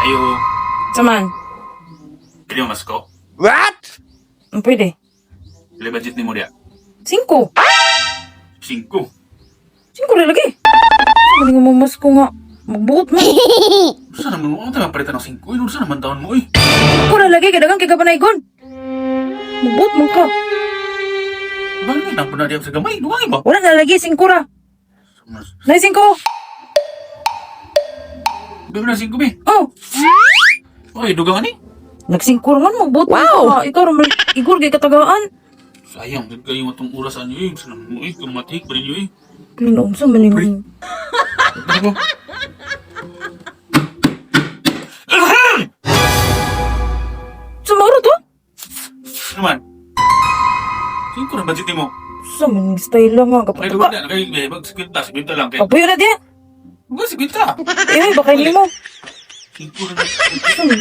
Ayo, Saman. pwede mo masko? What? Ang pwede. Pila budget ni mo diya? Singko. Singko. Singko rin lagi. Sa galing mo mas ko nga. Magbuot mo. Saan naman mo? Ang tayo palitan ng singko? Inun saan naman taon mo eh? Singko rin lagi. Kadagang kay kapanaygon. Magbuot mo ka. Bakit na na diya sa gamay? Duwangin ba? Wala na lagi. Singko ra. Nay, singko. Gabi na singko be. Oh. Oy, dugang ani? Nagsingko raman. Magbuot mo ka. Ikaw raman. Igor kay katagaan. Sayang, gud kayo atong oras ano eh. Saan naman mo eh? Kumatik pa rin yun eh. Pero naunsa man yung. Ano ko? Sa mauro to? Ano man? Singko na budget ni mo. Sa man yung style lang nga. Ay, Kapag dugang na. Kay, eh, mag 50, 50 lang kay. Pagpuyo na diya. Mag 50. Eh, baka hindi mo. Singko na. Sa man.